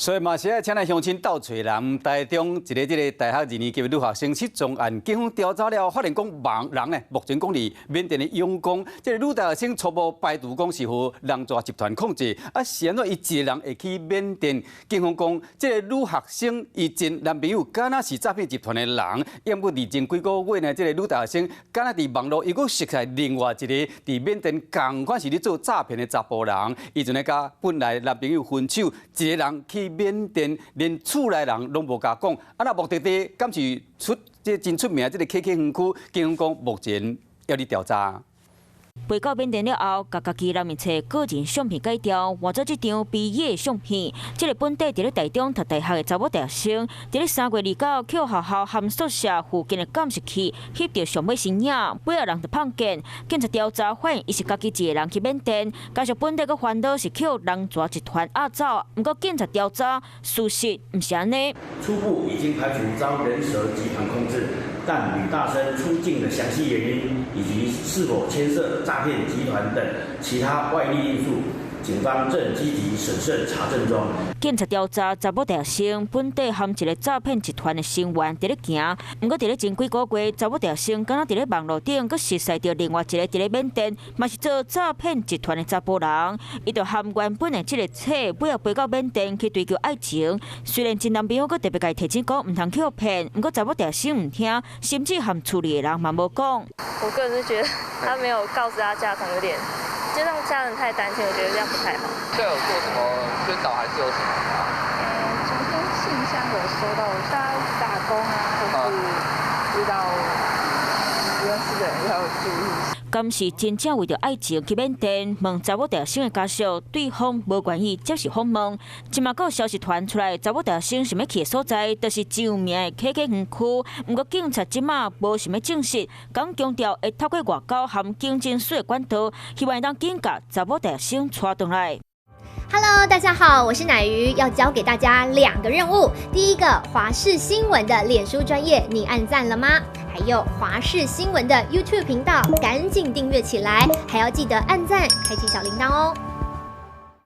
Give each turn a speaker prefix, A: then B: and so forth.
A: 所以嘛是愛請來鄉親鬥揣人，台中一个這个大學二年級的女學生失蹤案，警方調查了，發現講網人呢，目前講佇緬甸的仰光，這个女大學生初步排除講是予人蛇集團控制，啊是按怎伊一个人會去緬甸？警方講，這个女學生伊前男朋友敢若是詐騙集團的人，毋過佇前幾個月呢，這个女大學生敢若佇網路又閣識來另外一個佇緬甸仝款是咧做詐騙的查埔人，伊就咧佮本來男朋友分手，一個人去緬甸，連厝內人攏無共講，啊若目的地敢是出這真出名這个 KK 園區，警方講目前猶咧調查。
B: 飛到緬甸了後，共家己男面冊個人相片改掉，換做這張畢業相片。這个本地佇咧台中讀大學的查某大學生，佇咧3月29去學校含宿舍附近的監視器翕著上尾身影，尾仔人就碰見。警察調查發現，伊是家己一个人去緬甸，加上本地閣煩惱是予人蛇集團押走。毋過警察調查事實毋是按呢。
C: 初步已經排除遭人蛇集團控制，但女大生出境的詳細原因以及是否牽涉詐騙集團等其他外力因素，警方正積極審慎查證中。
B: 警察調查查某大學生本底含一个詐騙集團的成員佇咧行，毋過佇咧前幾個月，查某大學生敢若佇咧網路頂閣熟似著另外一个佇咧緬甸，嘛是做詐騙集團的查埔人，伊就含原本的這个冊，尾仔飛到緬甸去追求愛情。雖然前男朋友閣特別共伊提醒講毋通予騙，毋過查某大學生毋聽，甚至含厝裡的人嘛無講。
D: 我個人是覺得他沒有告知他家長，有點就讓家人太擔心，我覺得這樣不太好。
E: 這有做什麼宣導還是有什麼嗎？
F: 昨天信箱有收到，大家打工啊，或是遇到不認識的人要注意。
B: 敢是真正為著愛情去緬甸？問查某大學生的家屬，對方無願意接受訪問。這馬閣有消息傳出來，查某大學生想欲去的所在，就是真有名的 KK 園區。毋過警察這馬無想欲證實，閣強調會透過外交和警政署的管道，希望會當緊共查某大學生帶轉來。
G: Hello，大家好，我是乃瑜，要交給大家兩個任務。第一個，華視新聞的臉書專頁，你按讚了嗎？還有華視新聞的 YouTube 頻道，趕緊訂閱起來，還要記得按讚，開啟小鈴鐺哦。